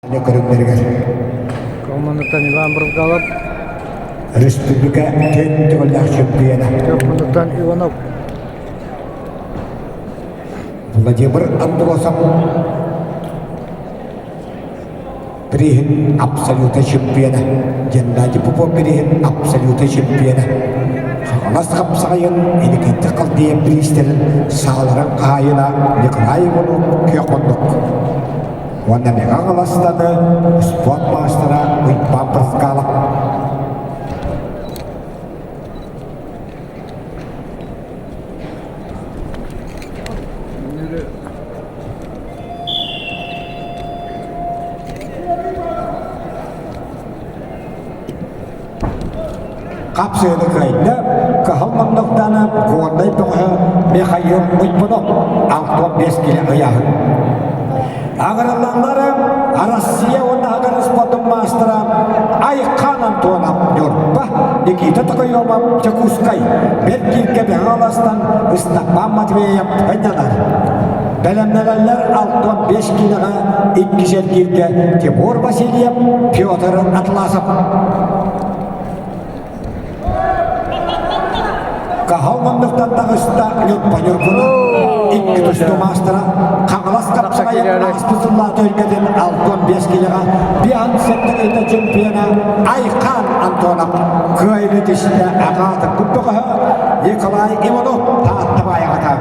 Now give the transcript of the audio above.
Көрүҥнэригэр Командаттан Иван Брызгалов. Республика киэн төгүллээх чемпиона. Командаттан Иванов. Владимир Андросов бирииһин абсолютнай чемпиона. Геннадий Попов бирииһин абсолютнай чемпиона. Хаҥалас хапсаҕайын Инникитик Халдеев бириистэрин сааларын хаһаайына Николай Иванов күөх муннук. Уонна Мэҥэ Хаҥаластаны спорт маастара Уйбаан Брызгалов. Хапсыаны кыайда Кыһыл Муннуктаны Горнай бөҕөһө Михаил Уйбунов 65 килэ ыйааһын. Аҕырыллаллары Россия уонна Аҕар спортун маастара Айхан Антонов Ньурба, Никита Токоёмов Дьокуускай, бэрт кииргэ Бэҕэ Ыстапаан Матвеев хайданар. Бэлэмнэнэллэр 65 киилэҕэ иккис эргииргэ Тимур Васильев, Петр Атласов. Каһал муннуктан таҕыста Ньурба Ньургуна, икки тустуу маастара Хаҥалас Хапсаҕайын ааспыт сыллаата өлгөтүн 65 килэҕэ биан сэттэ чемпиона Айхан Антонов кыайыыны түстэ аҕаатык бөҕөһө Николай Иванов Таатта баайаҕата.